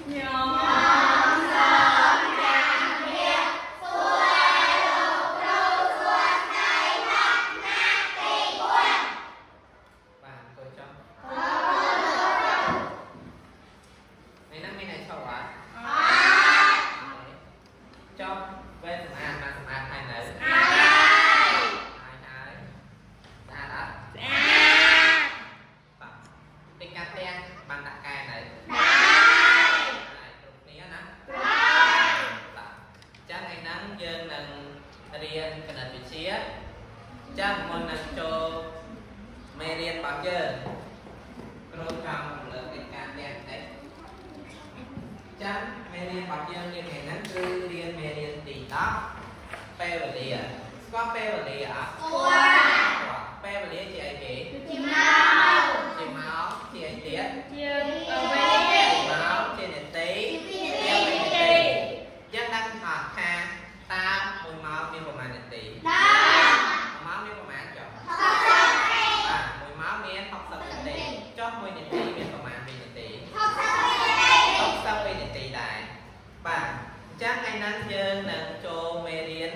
ខ្ញុំសូមចាំរាបសួរលោកគ្រូសួស្តីដល់ណាទី4 បាទអង្គុយចុះថ្ងៃហ្នឹងមានអ្នកឈប់អត់ អត់ ចុះវេនសម្អាតបានសម្អាតហើយនៅ ហើយ ហើយហើយស្អាតអត់ ស្អាត បាទតិចកាត់ផ្ទះបានដាក់កែនៅ ដែរ ហើយគ្រប់គ្នាណា ហើយ បាទអញ្ចឹងថ្ងៃហ្នឹងយើងនឹងរៀនគណិតវិទ្យាអញ្ចឹងមុននឹងចូលមេរៀនរបស់យើងគ្រូចង់រំលឹកកិច្ចការផ្ទះបន្តិចអញ្ចឹងមេរៀនរបស់យើងរៀនថ្ងៃហ្នឹងគឺរៀនមេរៀនទី10ពេលវេលាស្គាល់ពេលវេលាអត់ ស្គាល់ ស្គាល់ពេលវេលាជាអីគេ ជាម៉ោង ជាម៉ោងជាអីទៀត ជាវេលា ម៉ោងជានាទី ជាវិនាទី យើងដឹងថាថាតើមួយម៉ោងមានប្រមាណនាទី ដល់ មួយម៉ោងមានប្រមាណចុះ 60នាទី បាទមួយម៉ោងមាន60នាទីចុះមួយនាទីមានប្រមាណវិនាទី 60វិនាទី 60វិនាទីដែរបាទអញ្ចឹងថ្ងៃហ្នឹងយើងនឹងចូលមេរៀន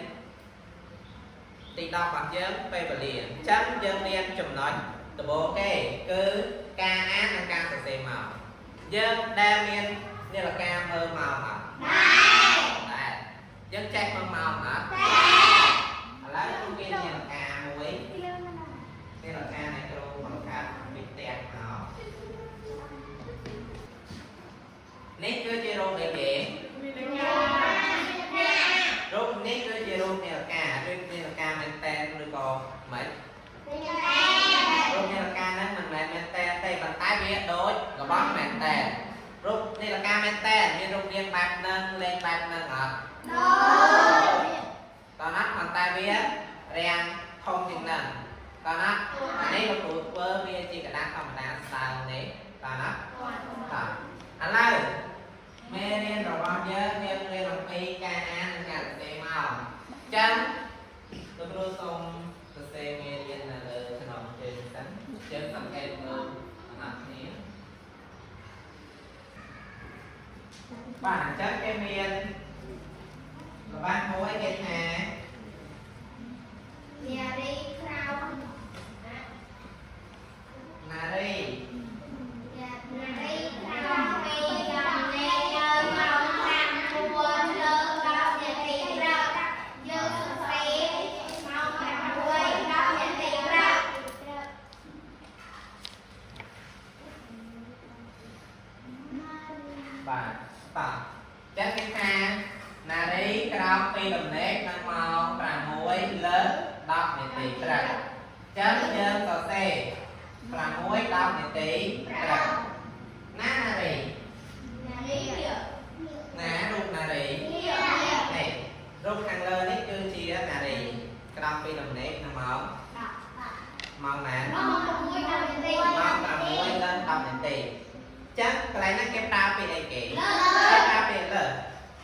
ទី10របស់យើងពេលវេលាអញ្ចឹងយើងរៀនចំណុចដំបូងគេគឺការអាននិងការសរសេរម៉ោងយើងដែលមាននាឡិកាមើលម៉ោងអត់ ដែរ ដែរយើងចេះមើលម៉ោងអត់ ដែរ ឥឡូវគ្រូមាននាឡិកាមួយនាឡិកានៃគ្រូបង្កើតពីផ្ទះមកនេះគឺជារូបអីគេរូបនេះគឺជារូបនាឡិកាឬនាឡិកាមែនតែនឬក៏មិនរូបនាឡិកាហ្នឹងមិនមែនមែនតែនទេប៉ុន្តែវាដូចរបស់មែនតែនរូបនាឡិកាមែនតែនមានរូបរាងបែបហ្នឹងលេខបែបហ្នឹងអត់ តោះណាប៉ុន្តែវារាងធំជាងហ្នឹងតោះណាអានេះលោកគ្រូធ្វើវាជាក្រដាសធម្មតាស្ដើងនេះតោះណាតោះឥឡូវមេរៀនរបស់យើងយើងរៀនអំពីការអាននិងការសរសេរមកអញ្ចឹងលោកគ្រូសូមសរសេរមេរៀននៅលើក្នុងជើងសិនជើងសង្កេតមើលអត់គ្នាបាទអញ្ចឹងគេមានល្បះមួយគេថា ណារីបាទតោះចឹងគេថាណារីក្រោកពីដំណេកនៅម៉ោង6លើ10នាទីព្រឹកចឹងយើងសរសេរ6 10នាទីព្រឹកណាណារីណារូបណារីនេះរូបខាងលើនេះគឺជាណារីក្រោកពីដំណេកនៅម៉ោងម៉ោងណាម៉ោង6លើ10នាទីចឹងកន្លែងហ្នឹងគេប្រើពាក្យអីគេ គេប្រើពាក្យលើ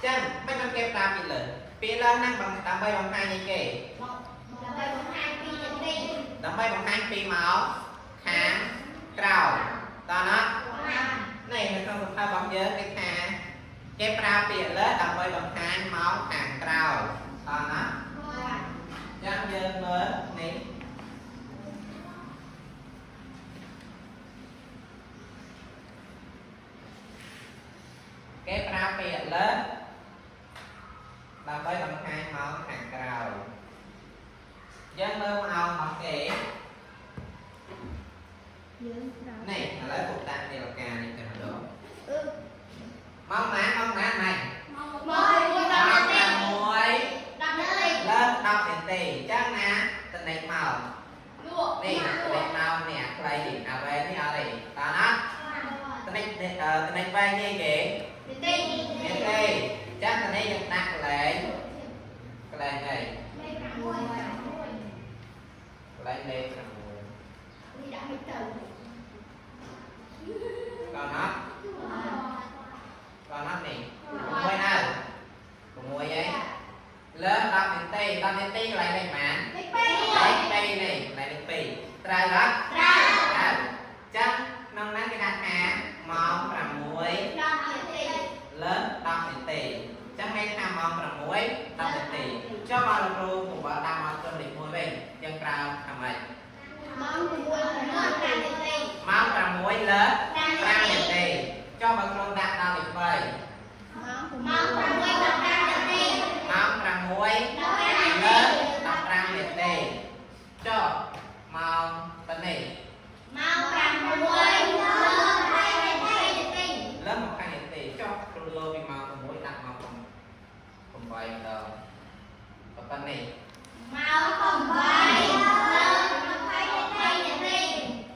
ចឹងមិនបានគេប្រើពាក្យលើពាក្យលើហ្នឹងដើម្បីបង្ហាញអីគេ ដើម្បីបង្ហាញពីនាទី ដើម្បីបង្ហាញពីម៉ោងខាងក្រោយតោះណានេះនៅក្នុងសភៅរបស់យើងគេថាគេប្រើពាក្យលើដើម្បីបង្ហាញម៉ោងខាងក្រោយតោះណាចឹងយើងមើលនេះគេប្រើពាក្យលើដើម្បីបង្ហាញម៉ោងខាងក្រោយយើងមើលម៉ោងរបស់គេ យើងប្រើ នេះឥឡូវពុកដាក់នាឡិកានេះតែម្ដង អឺ ម៉ោងណាម៉ោងណាម៉េច មកមួយ ម៉ោង 10នាទី 6 10នាទី លើ10នាទីអញ្ចឹងណាតនិចម៉ោង លក់ នេះតនិចម៉ោងនេះអាខ្លីនេះអាវែងនេះអត់ទេតើណាតនិចនេះអឺតនិចវែងនេះគេ នាទី នាទីអញ្ចឹងតនិចយើងដាក់កន្លែងកន្លែងអី លេខ6 កន្លែងលេខ6 នេះដាក់មិនទៅ តើណាតើណានេះ6ណា6អីលើ10នាទី10នាទីកន្លែងលេខប៉ុន្មាន លេខ2 លេខ2នេះកន្លែងលេខ2ត្រូវអត់ ត្រូវ ត្រូវចឹងក្នុងហ្នឹងគេដាក់ថាម៉ោង6 10នាទី ម៉ោង6 10នាទីចុះបើលោកគ្រូពង្វាដាក់មកត្រឹមលេខ1វិញយើងប្រើថាម៉េច ម៉ោង6 5នាទី ម៉ោង6លើ5នាទីចុះបើគ្រូដាក់ដល់លេខ3 ម៉ោង6 15នាទី ម៉ោង6លើ15នាទីចុះម៉ោងប៉ុណ្ណេះ ម៉ោង6លើ20នាទី លើ20នាទីចុះគ្រូលោពីម៉ោង6ដាក់ម៉ោង8ម្ដងប៉ុណ្ណេះ ម៉ោង8លើ20នាទី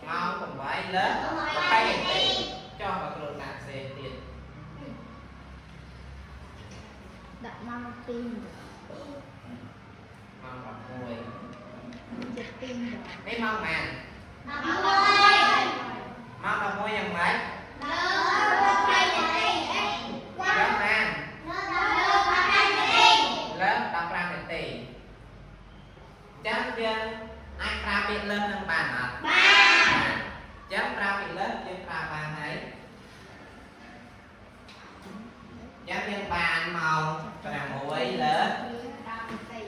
ម៉ោង8លើ20នាទីចុះបើគ្រូដាក់ផ្សេងទៀត ដាក់ម៉ោង2 ម៉ោង11 ជិត2 នេះម៉ោងប៉ុន្មាន 11 ម៉ោង11យ៉ាងម៉េច លើ20នាទីអេ យ៉ាងណា លើ15នាទី លើ15នាទីអញ្ចឹងយើងអាចប្រើពាក្យលើសនឹងបានអត់ បាន អញ្ចឹងប្រើពាក្យលើសយើងប្រើបានហើយអញ្ចឹងយើងបានម៉ោង6លើ 10នាទី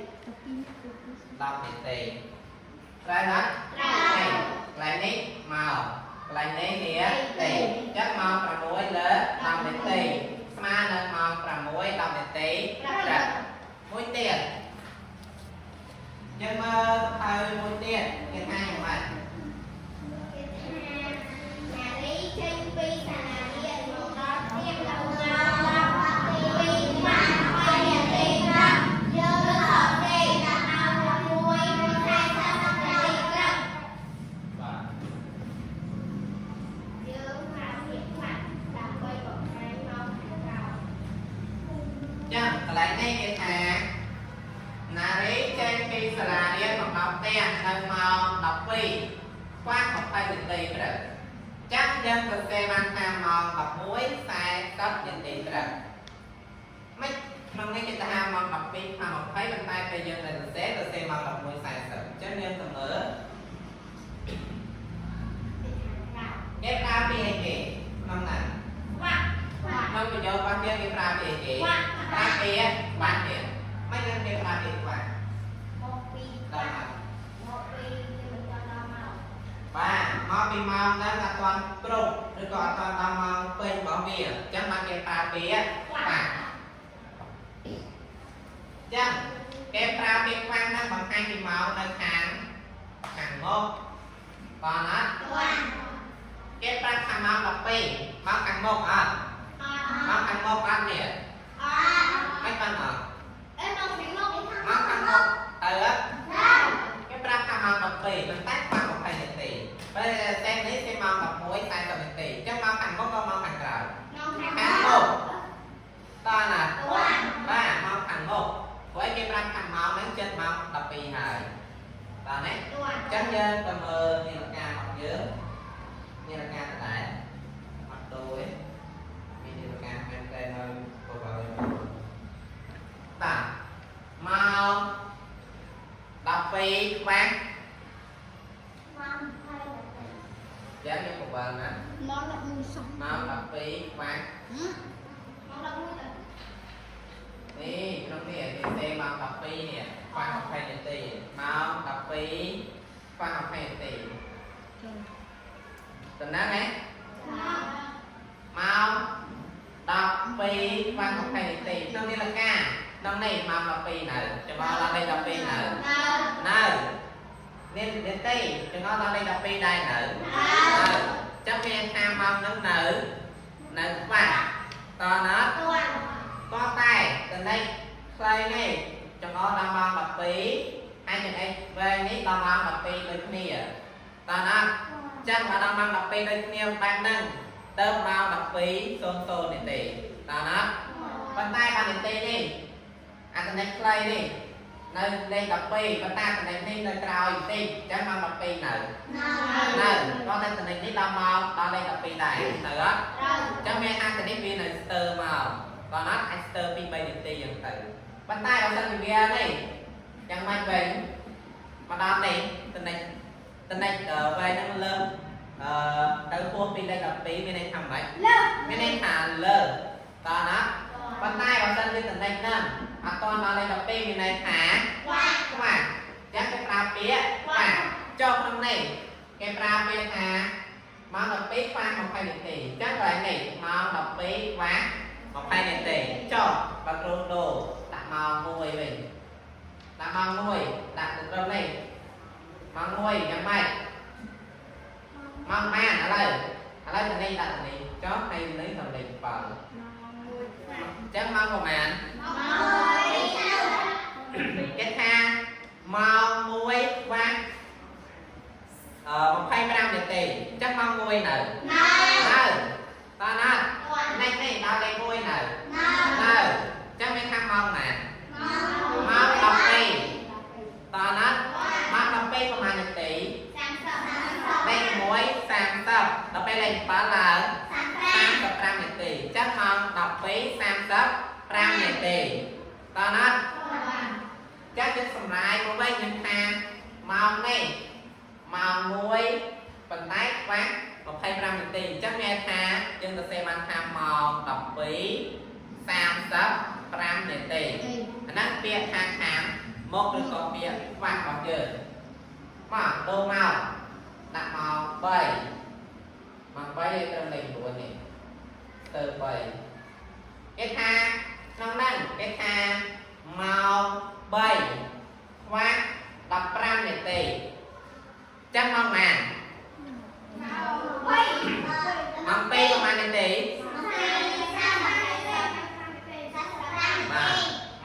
10នាទីត្រូវអត់ ត្រូវ កន្លែងនេះមកកន្លែងនេះនាទីអញ្ចឹងម៉ោង6លើ10នាទីស្មើនឹងម៉ោង6 10នាទី ត្រូវ មួយទៀតយើងមើលសភៅមួយទៀតគេថាយ៉ាងម៉េច គេថានារីចេញពីសាលារៀនមកដល់ផ្ទះដល់ម៉ោង12ម៉ោង20នាទីព្រឹកយើងអត់ទេដល់ម៉ោង1:40នាទីព្រឹក បាទ យើងប្រើពាក្យខ្លះដើម្បីបង្ហាញម៉ោងខាងក្រោយ ចឹងកន្លែងនេះគេថានារីចេញពីសាលារៀនមកដល់ផ្ទះនៅម៉ោង12ខ្វះ20នាទីព្រឹកចឹងយើងសរសេរបានថាម៉ោង11:40នាទីព្រឹកមិនក្នុងនេះគេថាម៉ោង12:20ប៉ុន្តែពេលយើងទៅសរសេរសរសេរម៉ោង11:40ចឹងយើងទៅមើល ពីខាងក្រៅ គេប្រើពីអីគេក្នុងហ្នឹង ខ្វាក់ខ្វាក់ ក្នុងប្រយោគរបស់យើងគេប្រើពីអីគេ ខ្វាក់ ប្រើពីខ្វាក់ទៀតមិនដឹងគេប្រើពីខ្វាក់ មកពីខ្ ដល់ វាក់ ហើយ មកពីវាមិនទាន់ដល់ម៉ោង បាទមកពីម៉ោងហ្នឹងអត់ទាន់គ្រប់ឬក៏អត់ទាន់ដល់ម៉ោងពេញរបស់វាអញ្ចឹងបានគេប្រើពាក្យខ្វាក់អញ្ចឹងគេប្រើពាក្យខ្វាក់ហ្នឹងបង្ហាញពីម៉ោងនៅខាងខាងមុខបាទអត់ ខ្វាក់ គេប្រាប់ថាម៉ោង12ម៉ោងខាងមុខអត់ អត់ ម៉ោងខាងមុខអត់នេះ អត់ មិនបានអត់ អេមកខាងមុខគេថា ម៉ោងខាងមុខទៅអត់ ទៅ គេប្រាប់ថាម៉ោង12ប៉ុន្តែខ្វះ20នាទីពេលតែនេះគេម៉ោង11:40នាទីអញ្ចឹងម៉ោងខាងមុខក៏ម៉ោងខាងក្រោយ មកខាង ខាង មុខ មុខតើណា ខ្វាក់ បាទម៉ោងខាងមុខព្រោះគេប្រាប់ខាងម៉ោងហ្នឹងចិត្តម៉ោង12ហើយបាទណា ខ្វាក់ អញ្ចឹងយើងទៅមើលនាឡិការបស់យើងនាឡិកាដដែលអត់ដូរទេមាននាឡិកាមែនតែនៅបបហើយបាទម៉ោង12ខ្វះ ម៉ោង20នាទី ចឹងខ្ញុំបបិលណា ម៉ោង11សោះ ម៉ោង12ខ្វះ ម៉ោង11ទៅ នេះក្នុងនេះគេទេម៉ោង12នេះខ្វះ20នាទីម៉ោង12ខ្វះ20នាទីតំណែងហ៎ម៉ោង12ខ្វះ20នាទីក្នុងនាឡិកាក្នុងនេះម៉ោង12នៅច្បល់ដល់លេខ12នៅ នៅ នៅនេះនាទីចង្អុលដល់លេខ12ដែរនៅ ចាំមានថាម៉ោងហ្នឹងនៅនៅខ្វះតណា ខ្វាក់ ក៏តែតនេះខ្លីនេះចង្អុលដល់ម៉ោង12ហើយចំណេះវែងនេះដល់ម៉ោង12ដូចគ្នាតណាចឹងមកដល់ម៉ោង12ដូចគ្នាបែបហ្នឹងទៅម៉ោង12:00នាទីតណាប៉ុន្តែបាននាទីនេះអាតនេះខ្លីនេះនៅលេខ12ប៉ុន្តែតនេះនេះនៅក្រោយបន្តិចចឹងម៉ោង12នៅ នៅ នៅគាត់តែតនិចនេះដល់មកដល់លេខ12ដែរនៅអត់ ត្រូវ អញ្ចឹងមានអាតនិចវានៅស្ទើមកគាត់អត់អាចស្ទើ2 3នាទីយ៉ាងទៅប៉ុន្តែបើសិនជាវានេះយ៉ាងម៉េចវិញមកដល់នេះតនិចតនិចវែងហ្នឹងលើសអឺទៅពោះពីលេខ12មានន័យថាម៉េច លើ មានន័យថាលើតើណាប៉ុន្តែបើសិនជាតនិចហ្នឹង ប្រើពាក្យថាម៉ោង12ខ្វះ20នាទីអញ្ចឹងកន្លែងនេះម៉ោង12ខ្វះ20នាទីចុះបើគ្រូដូរដាក់ម៉ោង1វិញដាក់ម៉ោង1ដាក់ទៅត្រឹមនេះម៉ោង1យ៉ាងម៉េចម៉ោងម៉ានឥឡូវឥឡូវទៅនេះដាក់ទៅនេះចុះហើយនេះទៅលេខ7អញ្ចឹងម៉ោងប្រហែលគេថាម៉ោង1ខ្វះអឺ25នាទីអញ្ចឹងម៉ោង1នៅនៅតើណានេះនេះដល់លេខ1នៅនៅអញ្ចឹងមានថាម៉ោងណាម៉ោង12តើណាម៉ោង12ប្រហែលនាទីលេខ1 30ដល់ពេលលេខ7ឡើង35នាទីអញ្ចឹងម៉ោង12 35នាទីតើណា ចាក់យើងសម្រាយមកវិញយើងថាម៉ោងនេះម៉ោង1ប៉ុន្តែខ្វះ25នាទីអញ្ចឹងមានថាយើងសរសេរបានថាម៉ោង12:35នាទីអាហ្នឹងពាក្យថាខាងមកឬក៏ពាក្យខ្វះរបស់យើងមកដូរមកដាក់ម៉ោង3ម៉ោង3ឲ្យត្រឹមលេខ9នេះទៅ3គេថាក្នុងហ្នឹងគេថាម៉ោង3ខ្វះ15នាទីចឹងម៉ោងប៉ុន្មានម៉ោង2ប្រហែលនាទីបាទ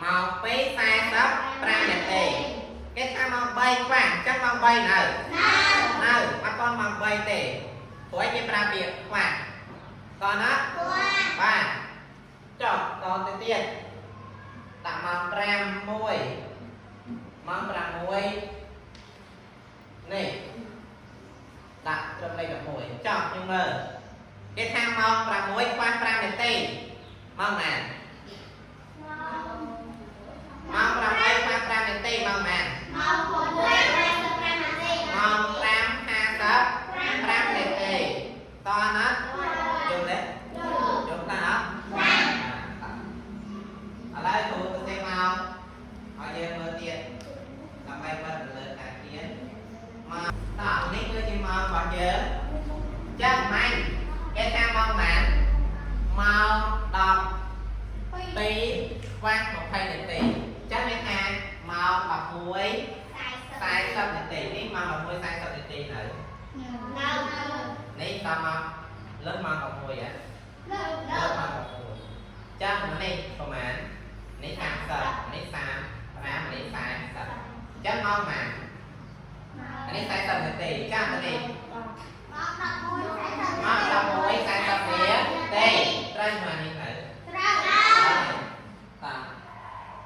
ម៉ោង2:45នាទីគេថាម៉ោង3ខ្វះចឹងម៉ោង3នៅនៅអត់ទាន់ម៉ោង3ទេព្រោះឯងគេប្រើពាក្យខ្វះតោះណាបាទចុះតទៅទៀតដាក់ម៉ោង5 1ម៉ោង6នេះដាក់ត្រឹមលេខ11ចុះយើងមើលគេថាម៉ោង6ខ្វះ5នាទីម៉ោងណាម៉ោង6ខ្វះ5នាទីម៉ោងណាម៉ោង5:55នាទីតោះណាយល់ទេយល់តាអត់ឥឡូវគ្រូទៅសេមកឲ្យយើងមើលទៀតដើម្បីបិទទៅលើការទៀនមកតោះនេះគឺជាម៉ោងរបស់យើងចឹងម៉ាញ់គេថាម៉ោងប៉ុន្មានម៉ោង12ខ្វះ20នាទីចឹងមានថាម៉ោង11 40នាទីនេះម៉ោង11:40នាទីនៅនេះតាមមកលើសម៉ោង11ហ៎លើសម៉ោង11ចាំនេះប្រហែលនេះ30នេះ35នេះ40ចាំម៉ោងប៉ុន្មានអានេះ40នាទីចាំទៅនេះម៉ោង11:40នាទីត្រូវមកនេះទៅតា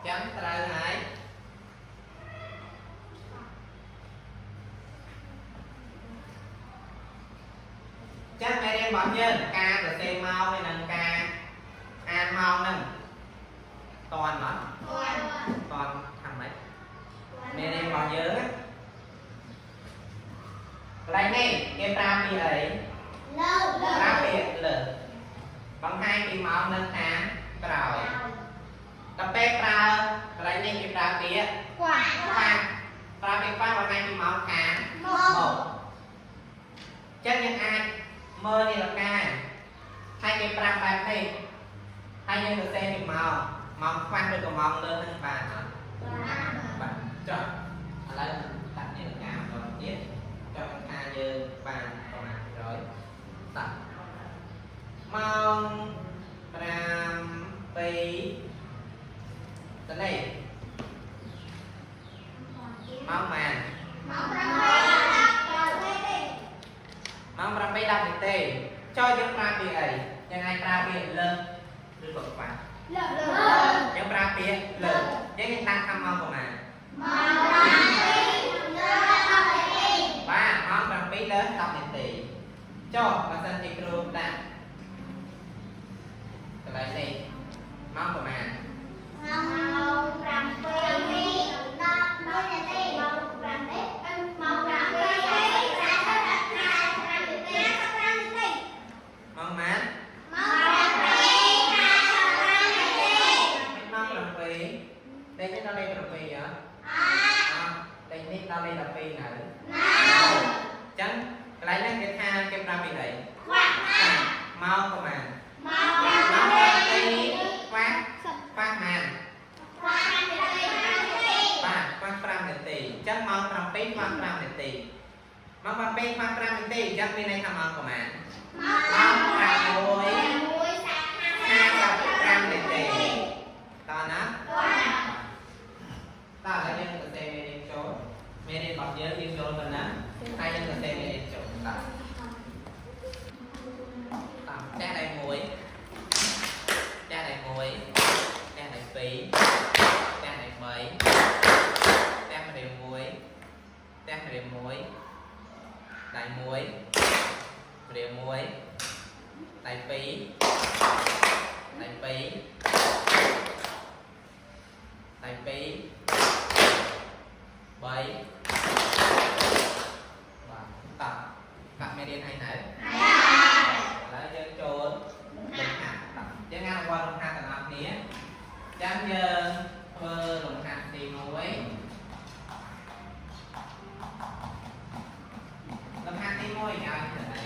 ចាំត្រូវហើយចាំមេរៀនរបស់យើងការសរសេរម៉ោងហើយនិងការអានម៉ោងហ្នឹងតន់អត់តន់ថាម៉េចមេរៀនរបស់យើងណាកន្លែងនេះគេប្រើពាក្យអីប្រើពាក្យលើបង្ហាញពីម៉ោងនៅខាងក្រោយដល់ពេលប្រើកន្លែងនេះគេប្រើពាក្យខ្វះប្រើពាក្យខ្វះបង្ហាញពីម៉ោងខាងមុខចឹងយើងអាចមើលនាឡិកាហើយគេប្រាប់បែបនេះហើយយើងសរសេរពីម៉ោងម៉ោងខ្វះឬក៏ម៉ោងលើហ្នឹងបានអត់បាទចុះឥឡូវដាក់នាឡិកាម្ដងទៀតចង់ថាយើងបានប្រមាណ100តោះម៉ោង5 2តនេះម៉ោងប៉ុន្មានម៉ោង8:10នាទីចុះយើងប្រើពាក្យអីយើងអាចប្រើពាក្យលើសឬក៏ខ្វះយើងប្រើពាក្យលើសយើងដាក់ថាម៉ោងប្រហែលបាទម៉ោង7លើ10នាទីចុះបើសិនជាគ្រូដាក់កន្លែងនេះម៉ោងប្រហែលម៉ោងប៉ុន្មានម៉ោង7លេខនេះដល់លេខ7ហ៎អត់លេខនេះដល់លេខ12នៅអញ្ចឹង កន្លែងហ្នឹងគេថាគេប្រាប់ពីអី ខ្វាក់ ម៉ោងប្រហែល ម៉ោង ម៉ោង7ខ្វះខ្វះម៉ាន ខ្វាក់នាទី បាទខ្វះ5នាទីអញ្ចឹងម៉ោង7ខ្វះ5នាទីម៉ោង7ខ្វះ5នាទីអញ្ចឹងមានន័យថាម៉ោងប្រហែល ម៉ោង 6 55នាទីតោះណាតើឥឡូវយើងសរសេរមេរៀនចូលមេរៀនរបស់យើងយើងចូលប៉ុណ្ណាហើយយើងសរសេរមេរៀនចូលតោះតោះផ្ទះដៃ1ផ្ទះដៃ1ផ្ទះដៃ2ផ្ទះដៃ3ផ្ទះម្រាម1ផ្ទះម្រាម1ដៃ1ម្រាម1ដៃ2ដៃ2ដៃ2 3បាទតោះកាក់មេរៀនហើយនៅឥឡូវយើងចូលលំហាត់តោះយើងអនុវត្តលំហាត់ទាំងអស់គ្នាចាំយើងធ្វើលំហាត់ទី1លំហាត់ទី1ឲ្យធ្វើអី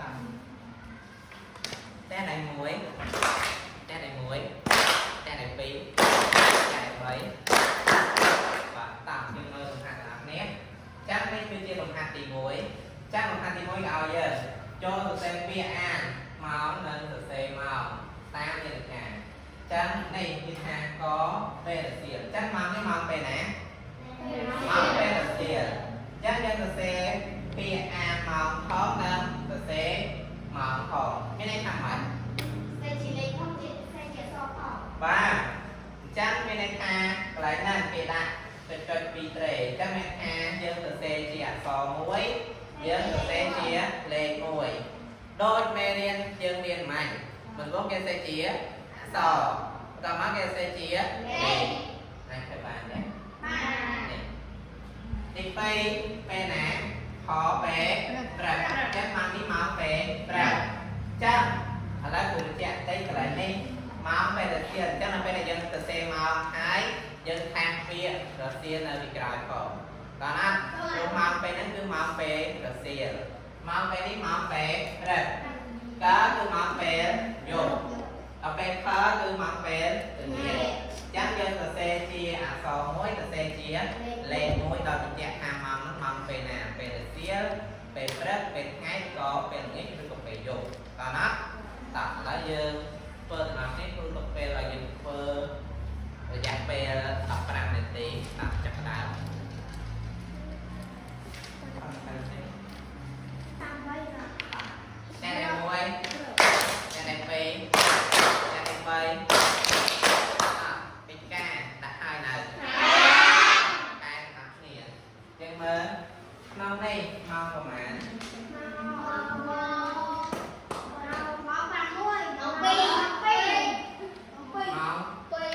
តាមតែដៃ1តែដៃ1តែដៃ2តែដៃ3បាទតាមយើងមើលលំហាត់ទាំងអស់គ្នាចាំនេះគឺជាលំហាត់ទី1ចាំលំហាត់ទី1គេឲ្យយើងចូលសរសេរពាក្យអានម៉ោងនិងសរសេរម៉ោងតាមនាឡិកាចាំនេះគឺថាកពេលរសៀលចាំម៉ោងនេះម៉ោងពេលណាម៉ោងពេលរសៀលចាំយើងសរសេរពាក្យអានម៉ោងផងនិងសរសេរម៉ោងផងមានន័យថាម៉េច បាទអញ្ចឹងមានន័យថាកន្លែងហ្នឹងគេដាក់ចុចចុចពីរត្រេអញ្ចឹងមានថាយើងសរសេរជាអក្សរមួយយើងសរសេរជាលេខមួយដូចមេរៀនយើងរៀនមិញមិនមកគេសរសេរជាអក្សរបន្តមកគេសរសេរជាលេខអាចធ្វើបានទេនេះទី2ពេលណាខពេលព្រឹកអញ្ចឹងម៉ោងនេះម៉ោងពេលព្រឹកអញ្ចឹងឥឡូវគ្រូបញ្ជាក់តិចកន្លែងនេះ ម៉ោងពេលរសៀលអញ្ចឹងដល់ពេលដែលយើងសរសេរម៉ោងហើយយើងថែមពាក្យរសៀលនៅពីក្រោយផងតោះណាព្រោះម៉ោងពេលហ្នឹងគឺម៉ោងពេលរសៀលម៉ោងពេលនេះម៉ោងពេលព្រឹកកើគឺម៉ោងពេលយប់ដល់ពេលខគឺម៉ោងពេលល្ងាចអញ្ចឹងយើងសរសេរជាអក្សរមួយសរសេរជាលេខមួយដល់បញ្ជាក់ថាម៉ោងហ្នឹងម៉ោងពេលណាពេលរសៀលពេលព្រឹកពេលថ្ងៃឬក៏ពេលល្ងាចឬក៏ពេលយប់តោះណាតោះឥឡូវយើង ធ្វើទាំងអស់នេះគឺទុកពេលឲ្យយើងធ្វើរយៈពេល15នាទីតាមចាប់ផ្ដើមតែទី1តែទី2តែទី3អពីការដាក់ហើយនៅតែទាំងអស់គ្នាយើងមើលក្នុងនេះម៉ោងប្រហែលម៉ោង ម៉ោង2ម៉ោង2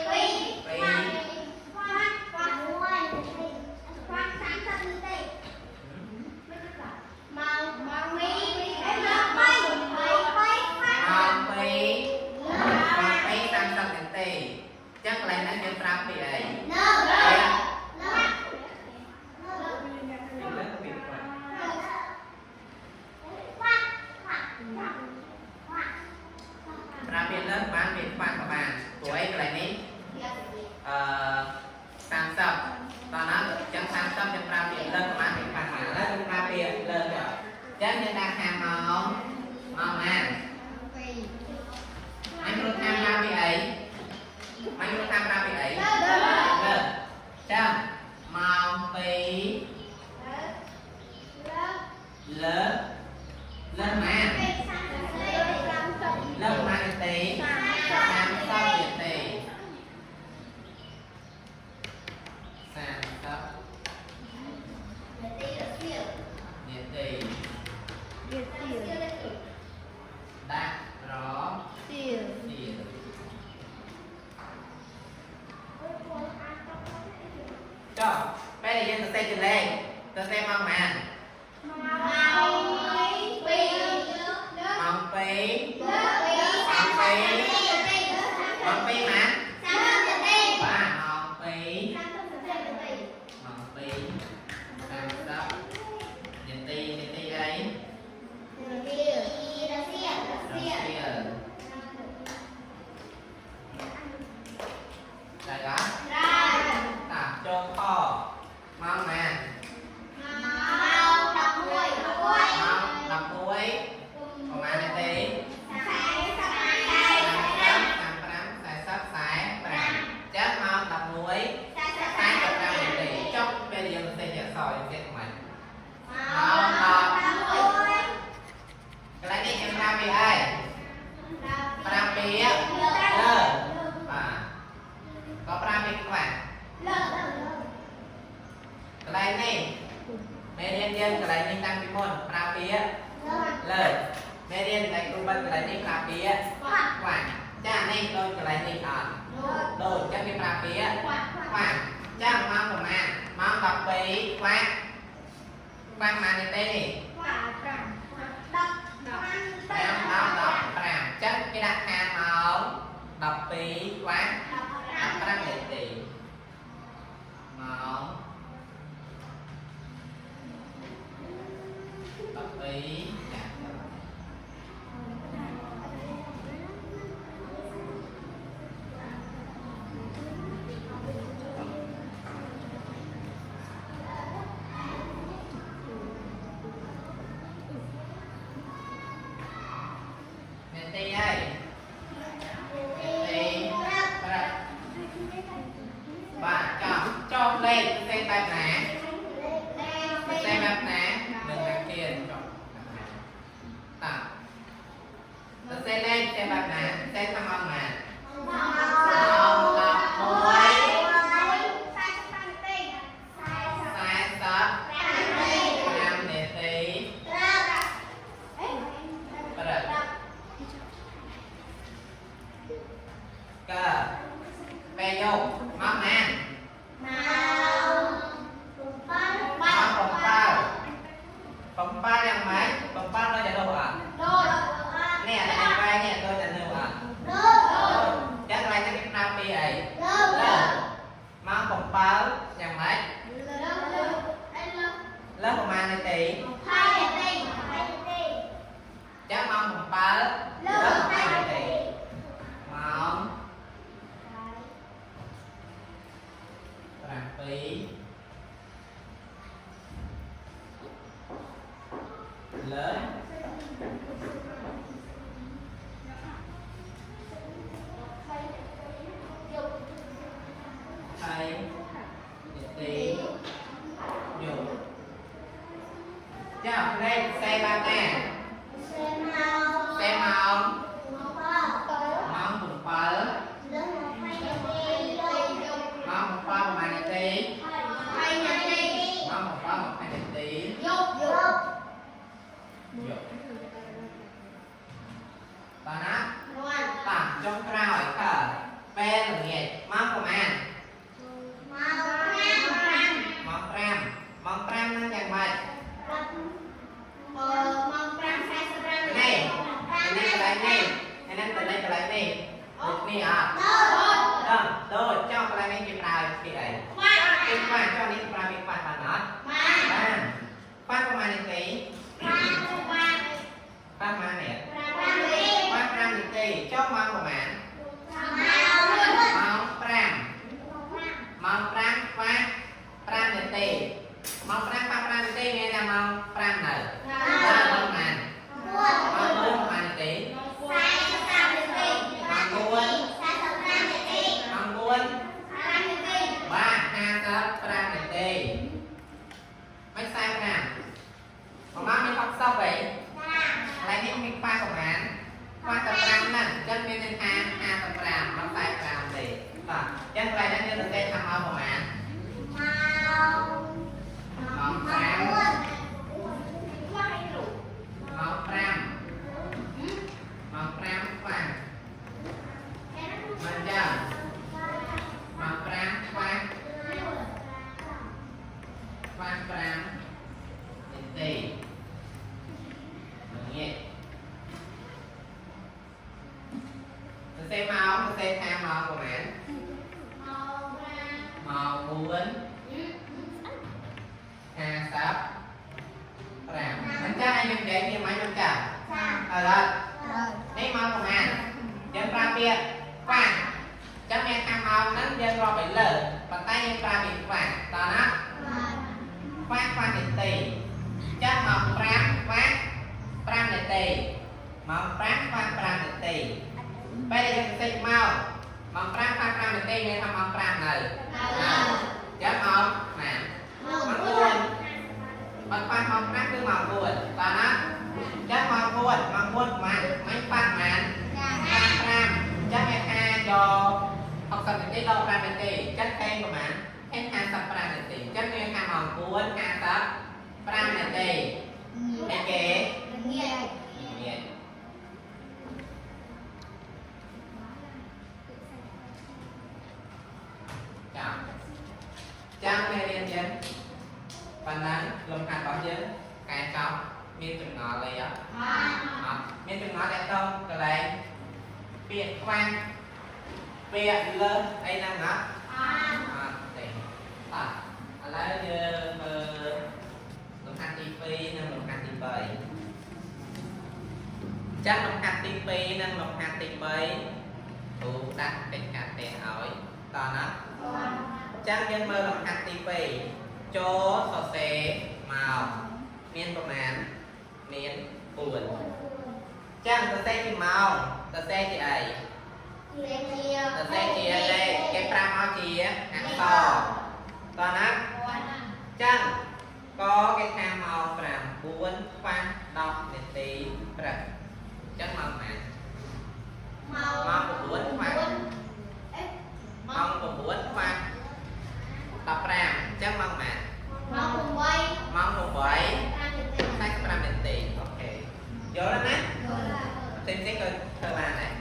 30នាទីអញ្ចឹងកន្លែងហ្នឹងយើងប្រាប់ពីអីពីលើទៅពីក្រោយ ប្រាប់ពីលើបានពីខ្វះក៏បានព្រោះអីកន្លែងនេះអឺ30តោះណាអញ្ចឹង30យើងប្រាប់ពីលើក៏បានពីខ្វះបានឥឡូវយើងប្រាប់ពីលើចុះអញ្ចឹងយើងដាក់ថាម៉ោងម៉ោងណាអញគ្រូថាប្រាប់ពីអីអញគ្រូថាប្រាប់ពីអីលើអញ្ចឹងម៉ោង2លើលើម៉ានលើម៉ាននាទី30នាទី30នាទីដាក់រសៀល ពាក្យលើមេរៀនកន្លែងគ្រូបិទកន្លែងនេះប្រើពាក្យខ្វាក់ចានេះដូចកន្លែងនេះអត់ដូចចឹងគេប្រើពាក្យខ្វាក់ចាម៉ោងប្រហែលម៉ោង12ខ្វាក់ខ្វាក់ម៉ាននេះទេនេះ5 10 15ចឹងគេដាក់ថាម៉ោង12ខ្វាក់15នាទីម៉ោង12ចានាទីហើយនាទីប្រាប់បាទចប់ចប់លេខផ្សេងបែបណាផ្សេងបែបណានឹងអាគារចប់តាសរសេរលេខផ្សេងបែបណាផ្សេងថាម៉ោងណាម៉ោង11 45នាទីព្រឹកកើពេលយប់ម៉ោងណាម៉ោង7 7យ៉ាងម៉េច7ដូចតែនោះអត់នេះអានេះបែរនេះដូចតែនោះអត់ចឹងកន្លែងនេះគេប្រើពីអីលើម៉ោង7យ៉ាងម៉េចលើប្រហែលនាទីចឹងម៉ោង7លើ20នាទីម៉ោង7លើហើយនាទីយប់ចាលេខសេបានណាសេម៉ោងម៉ោង7ម៉ោង7ប្រហែលនាទីម៉ោង7 20នាទីយប់បាទណាបាទចុងក្រោយខពេលល្ងាចម៉ោងប្រហែលម៉ោង5ម៉ោង5ហ្នឹងយ៉ាងម៉េចនេះនេះកន្លែងនេះហើយនឹងកន្លែងកន្លែងនេះដូចគ្នាអត់ដឹងដូចចង់កន្លែងនេះគេប្រើពីអីគេខ្វះចង់នេះប្រើពីខ្វះបានអត់បានខ្វះប្រហែលនាទីខ្វះប្រហែលនេះខ្វះ5នាទីចុះម៉ោងប្រហែលម៉ោង5ម៉ោង5ខ្វះ5នាទីម៉ោង5ខ្វះ5នាទីមានថាម៉ោង5នៅបាទម៉ោងប៉ុន្មានម៉ោង4ប្រហែលនាទីម៉ោង4ម៉ោង4បាទ55នាទីមិន45ប្រហែលមាន60ហីកន្លែងនេះមានខ្វះប្រហែលខ្វះតែ5ហ្នឹងអញ្ចឹងមានន័យថា55មិន45ទេបាទអញ្ចឹងកន្លែងហ្នឹងយើងសរសេរថាម៉ោងប្រហែលម៉ោង5ម៉ោង5ម៉ោង5ខ្វះមិនចឹងម៉ោង5ខ្វះខ្វះ5នាទីល្ងាចសរសេរម៉ោងសរសេរថាម៉ោងប្រហែលម៉ោង4 55មិនចាស់ឲ្យយើងនិយាយគ្នាមិនមិនចាស់អើឡើយនេះម៉ោងប្រហែលយើងប្រើពាក្យខ្វះចឹងមានថាម៉ោងហ្នឹងយើងរាប់ឲ្យលើប៉ុន្តែយើងប្រើពាក្យខ្វះតោះណាខ្វះខ្វះនាទីចឹងម៉ោង5ខ្វះ5នាទីម៉ោង5ខ្វះ5នាទីពេលដែលយើងសរសេរម៉ោងម៉ោង5ខ្វះ5នាទីមានថាម៉ោង5នៅចឹងម៉ោងណាម៉ោង4បើខ្វះម៉ោង5គឺម៉ោង4បាទណាចឹងម៉ោង4ម៉ោង4ប្រហែលមិនខ្វះប្រហែល5ចឹងគេថាយក60នាទីដល់5នាទីចឹងតែប្រហែលហេ55នាទីចឹងមានថាម៉ោង4 55នាទី អីគេ ងាយ ងាយចាំចាំមេរៀនយើងប៉ុណ្ណឹងលំហាត់របស់យើងកែចប់មានចម្ងល់អីអត់អត់មានចម្ងល់តែតងកន្លែងពាក្យខ្វាញ់ពាក្យលើសអីហ្នឹងអត់អត់ទេបាទឥឡូវយើងមើលលំហាត់ទី2និងលំហាត់ទី3ចាំលំហាត់ទី2និងលំហាត់ទី3គ្រូដាក់កិច្ចការផ្ទះឲ្យតោះណា ចឹងយើងមើលលំហាត់ទី2ចូលសរសេរមកមានប្រមាណមាន4ចឹងសរសេរជាម៉ោងសរសេរជាអីសរសេរជាលេខគេប្រាប់មកជាអក្សរតោះណាចឹងកគេថាម៉ោង9ខ្វះ10នាទីព្រឹកចឹងម៉ោងប៉ុន្មានម៉ោង9ខ្វះម៉ោង9ខ្វះ15ចឹងម៉ោងប៉ុន្មាន ម៉ោង8 ម៉ោង8 45នាទីOK យល់แล้วណាផ្សេងៗក៏ធ្វើបានដែរ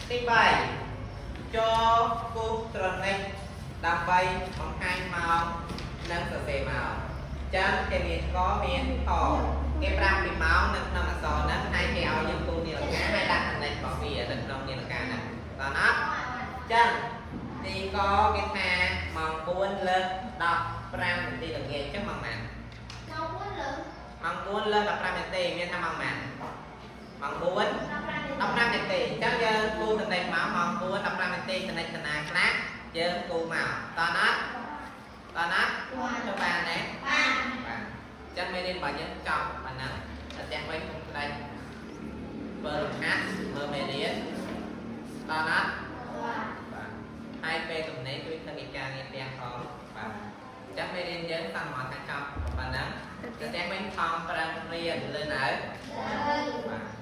ទី3ចូលគូសត្រនិចដើម្បីបង្ហាញម៉ោងនិងសរសេរម៉ោងចឹងគេមានកមានខគេប្រាប់ពីម៉ោងនៅក្នុងអក្សរហ្នឹងហើយគេឲ្យយើងគូសនាឡិកាហើយដាក់ត្រនិចរបស់វានៅក្នុងនាឡិកាហ្នឹងតោះណាចឹងទីកគេថាម៉ោង4លើស15នាទីល្ងាចចឹងម៉ោងប៉ុន្មាន ម៉ោង4លើ15នាទីមានថាម៉ោងប៉ុន្មានម៉ោង4 15នាទីអញ្ចឹងយើងគូតំណែងមកម៉ោង4 15នាទីតំណែងតាណាខ្លះយើងគូមកតោះណាតោះណាទៅបានទេបាទអញ្ចឹងមេរៀនរបស់យើងចប់ប៉ុណ្ណឹងតែផ្ទះវិញកុំភ្លេចមើលលំហាត់មើលមេរៀនតោះណាបាទហើយពេលទំនេរជួយធ្វើកិច្ចការងារផ្ទះផងបាទអញ្ចឹងមេរៀនយើងសន្មតថាចប់ប៉ុណ្ណឹងតែផ្ទះវិញខំប្រឹងរៀនលើនៅបាទ